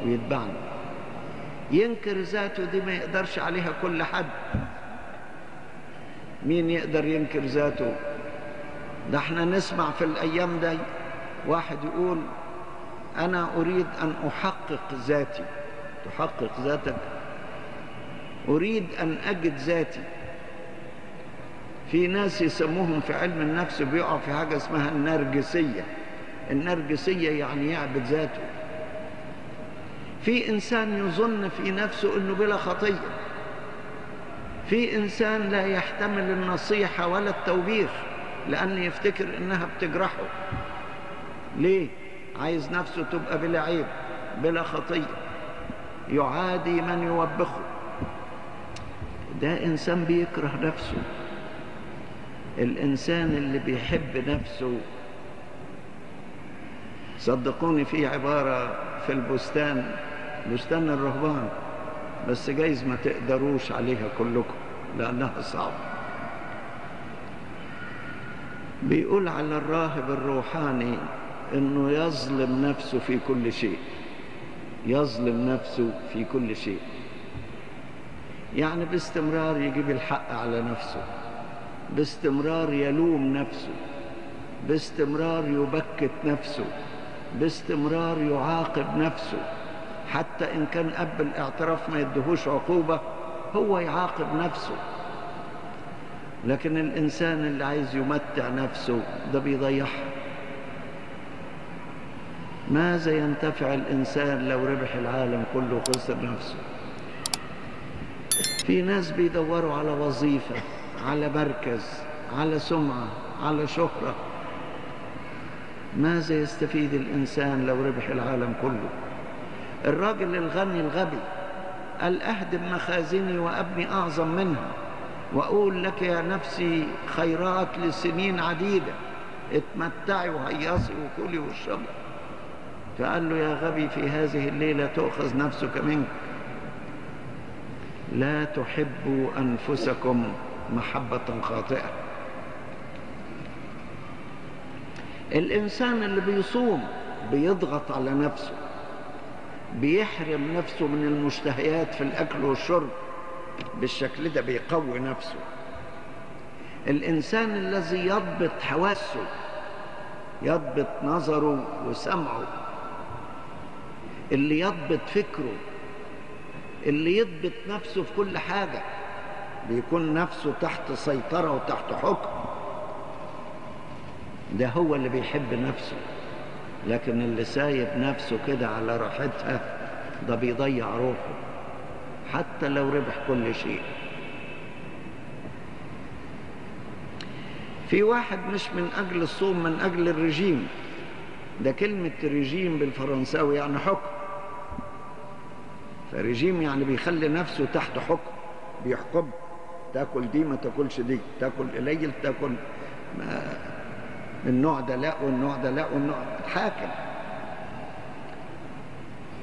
ويتبعني. ينكر ذاته دي ما يقدرش عليها كل حد. مين يقدر ينكر ذاته؟ ده احنا نسمع في الأيام دي واحد يقول أنا أريد أن أحقق ذاتي. تحقق ذاتك؟ أريد أن أجد ذاتي. في ناس يسموهم في علم النفس بيقعوا في حاجة اسمها النرجسية. النرجسية يعني يعبد ذاته. في إنسان يظن في نفسه أنه بلا خطية. في إنسان لا يحتمل النصيحة ولا التوبيخ لأن يفتكر أنها بتجرحه. ليه؟ عايز نفسه تبقى بلا عيب بلا خطية، يعادي من يوبخه. ده إنسان بيكره نفسه. الإنسان اللي بيحب نفسه، صدقوني في عبارة في البستان، بستان الرهبان، بس جايز ما تقدروش عليها كلكم لأنها صعبة. بيقول على الراهب الروحاني إنه يظلم نفسه في كل شيء. يظلم نفسه في كل شيء، يعني باستمرار يجيب الحق على نفسه، باستمرار يلوم نفسه، باستمرار يبكت نفسه، باستمرار يعاقب نفسه. حتى إن كان أب الاعتراف ما يدهوش عقوبة، هو يعاقب نفسه. لكن الإنسان اللي عايز يمتع نفسه ده بيضيعها. ماذا ينتفع الإنسان لو ربح العالم كله وخسر نفسه؟ في ناس بيدوروا على وظيفة، على مركز، على سمعة، على شهرة. ماذا يستفيد الإنسان لو ربح العالم كله؟ الراجل الغني الغبي قال أهدم مخازني وأبني أعظم منها، وأقول لك يا نفسي خيرات لسنين عديدة، اتمتعي وهيصي وكلي واشربي. فقال له يا غبي، في هذه الليلة تؤخذ نفسك منك. لا تحبوا أنفسكم محبة خاطئة. الإنسان اللي بيصوم بيضغط على نفسه، بيحرم نفسه من المشتهيات في الأكل والشرب، بالشكل ده بيقوي نفسه. الإنسان الذي يضبط حواسه، يضبط نظره وسمعه، اللي يضبط فكره، اللي يضبط نفسه في كل حاجة، بيكون نفسه تحت سيطرة وتحت حكم. ده هو اللي بيحب نفسه. لكن اللي سايب نفسه كده على راحتها ده بيضيع روحه حتى لو ربح كل شيء. في واحد مش من أجل الصوم، من أجل الرجيم. ده كلمة رجيم بالفرنساوي يعني حكم. فرجيم يعني بيخلي نفسه تحت حكم، بيحكم، تاكل دي ما تاكلش دي، تاكل قليل، تاكل النوع ده لا والنوع ده لا والنوع، حاكم.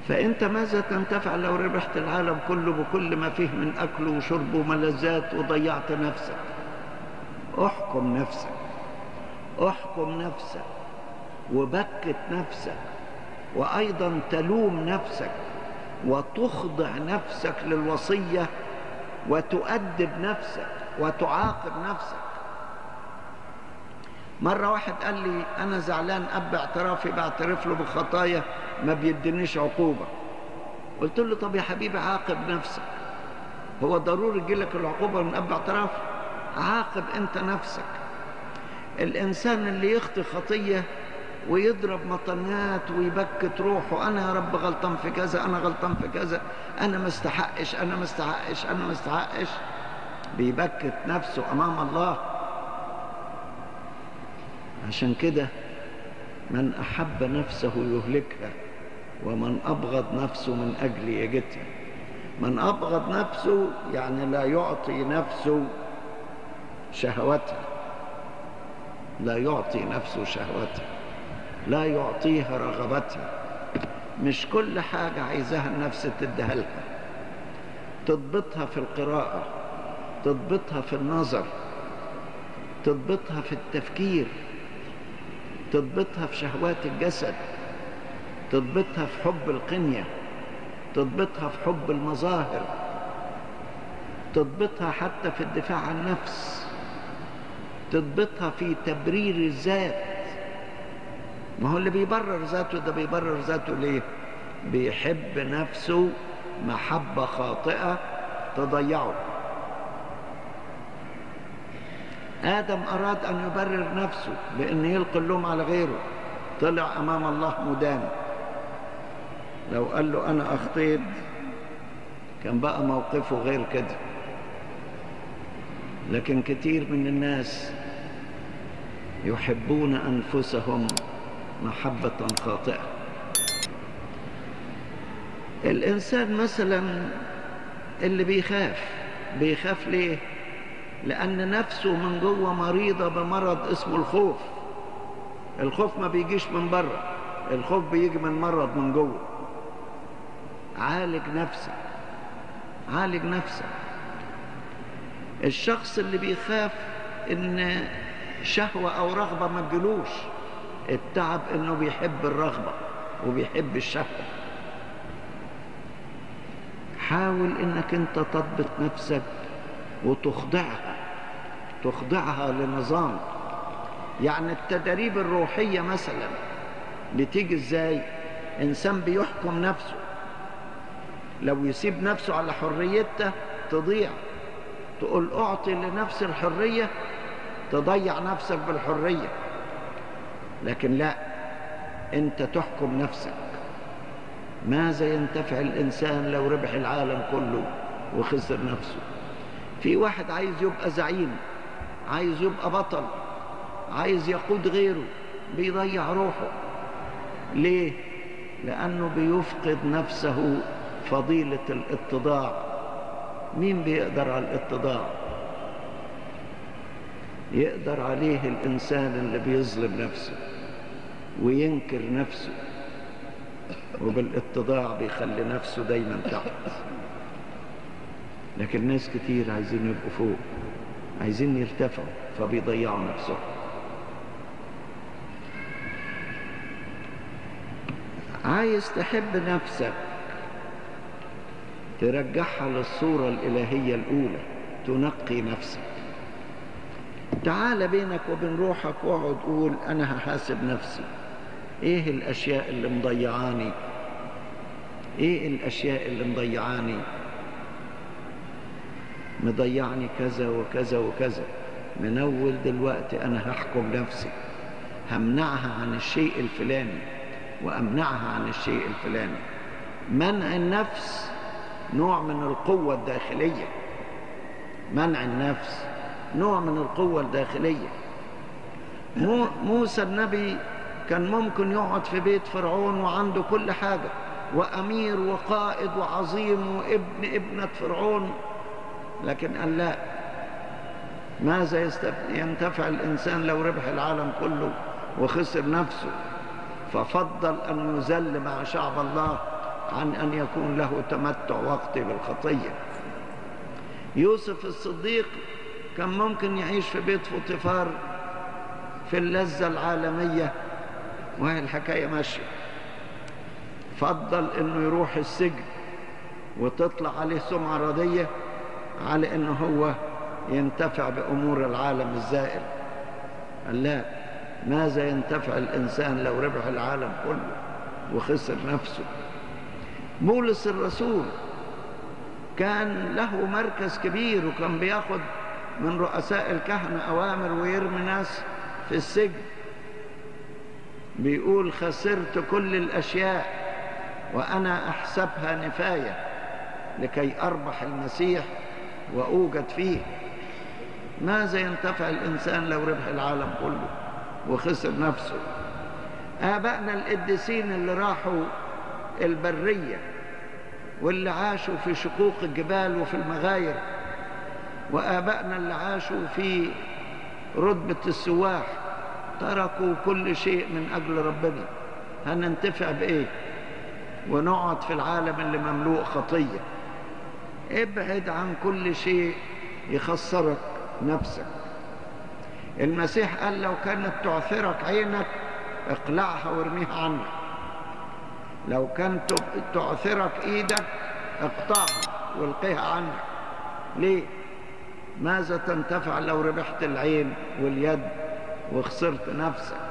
فأنت ماذا تنتفع لو ربحت العالم كله بكل ما فيه من أكل وشرب وملذات وضيعت نفسك؟ احكم نفسك، احكم نفسك وبكت نفسك، وأيضا تلوم نفسك وتخضع نفسك للوصية وتؤدب نفسك وتعاقب نفسك. مرة واحد قال لي أنا زعلان أب اعترافي بعترف له بخطايا ما بيدينيش عقوبة. قلت له طب يا حبيبي عاقب نفسك، هو ضروري يجيلك العقوبة من أب اعتراف؟ عاقب أنت نفسك. الإنسان اللي يخطي خطية ويضرب مطنات ويبكت روحه، أنا يا رب غلطان في كذا، أنا غلطان في كذا، أنا ما استحقش، أنا ما استحقش، أنا ما استحقش، بيبكت نفسه أمام الله. عشان كده من أحب نفسه يهلكها، ومن أبغض نفسه من أجل يجدها. من أبغض نفسه يعني لا يعطي نفسه شهوتها، لا يعطي نفسه شهوتها، لا يعطيها رغبتها. مش كل حاجة عايزاها النفس تديها لها. تضبطها في القراءة، تضبطها في النظر، تضبطها في التفكير، تضبطها في شهوات الجسد. تضبطها في حب القنية، تضبطها في حب المظاهر، تضبطها حتى في الدفاع عن النفس، تضبطها في تبرير الذات. ما هو اللي بيبرر ذاته ده بيبرر ذاته ليه؟ بيحب نفسه محبة خاطئة تضيعه. آدم أراد أن يبرر نفسه بأن يلقي اللوم على غيره، طلع أمام الله مدان. لو قال له أنا أخطيت كان بقى موقفه غير كده. لكن كتير من الناس يحبون أنفسهم محبة خاطئة. الإنسان مثلا اللي بيخاف، بيخاف ليه؟ لأن نفسه من جوه مريضة بمرض اسمه الخوف. الخوف ما بيجيش من بره، الخوف بيجي من مرض من جوه. عالج نفسك، عالج نفسك. الشخص اللي بيخاف إن شهوة أو رغبة ما تجيلوش، التعب إنه بيحب الرغبة وبيحب الشهوة. حاول إنك أنت تضبط نفسك وتخضعها، تخضعها لنظام. يعني التدريب الروحية مثلا بتيجي إزاي؟ إنسان بيحكم نفسه، لو يسيب نفسه على حريته تضيع. تقول أعطي لنفسي الحرية، تضيع نفسك بالحرية. لكن لا، أنت تحكم نفسك. ماذا ينتفع الإنسان لو ربح العالم كله وخسر نفسه؟ في واحد عايز يبقى زعيم، عايز يبقى بطل، عايز يقود غيره، بيضيع روحه. ليه؟ لأنه بيفقد نفسه فضيلة الاتضاع. مين بيقدر على الاتضاع؟ يقدر عليه الإنسان اللي بيظلم نفسه وينكر نفسه، وبالاتضاع بيخلي نفسه دايما تحت. لكن ناس كتير عايزين يبقوا فوق، عايزين يرتفعوا، فبيضيعوا نفسهم. عايز تحب نفسك، ترجعها للصورة الإلهية الأولى، تنقي نفسك. تعال بينك وبين روحك واقعد قول أنا هحاسب نفسي، إيه الأشياء اللي مضيعاني؟ إيه الأشياء اللي مضيعاني؟ مضيعني كذا وكذا وكذا. من أول دلوقتي أنا هحكم نفسي، همنعها عن الشيء الفلاني وأمنعها عن الشيء الفلاني. منع النفس نوع من القوة الداخلية. منع النفس نوع من القوة الداخلية. موسى النبي كان ممكن يقعد في بيت فرعون وعنده كل حاجة، وأمير وقائد وعظيم وابن ابنة فرعون، لكن قال لا. ماذا ينتفع الإنسان لو ربح العالم كله وخسر نفسه؟ ففضل أن يذل مع شعب الله عن أن يكون له تمتع وقتي بالخطية. يوسف الصديق كان ممكن يعيش في بيت فوطيفار في اللذة العالمية وهي الحكاية ماشية، فضل أنه يروح السجن وتطلع عليه سمعة ردية على أنه هو ينتفع بأمور العالم الزائل. قال لا، ماذا ينتفع الإنسان لو ربح العالم كله وخسر نفسه؟ بولس الرسول كان له مركز كبير، وكان بياخد من رؤساء الكهنة أوامر ويرمي ناس في السجن. بيقول خسرت كل الأشياء وأنا أحسبها نفاية لكي أربح المسيح وأوجد فيه. ماذا ينتفع الإنسان لو ربح العالم كله وخسر نفسه؟ آبائنا القديسين اللي راحوا البرية واللي عاشوا في شقوق الجبال وفي المغاير، وآبائنا اللي عاشوا في رتبة السواح، تركوا كل شيء من أجل ربنا. هننتفع بإيه ونقعد في العالم اللي مملوء خطية؟ ابعد عن كل شيء يخسرك نفسك. المسيح قال لو كانت تعثرك عينك اقلعها وارميها عنك. لو كان تعثرك ايدك اقطعها والقيها عنك. ليه؟ ماذا تنتفع لو ربحت العين واليد وخسرت نفسك؟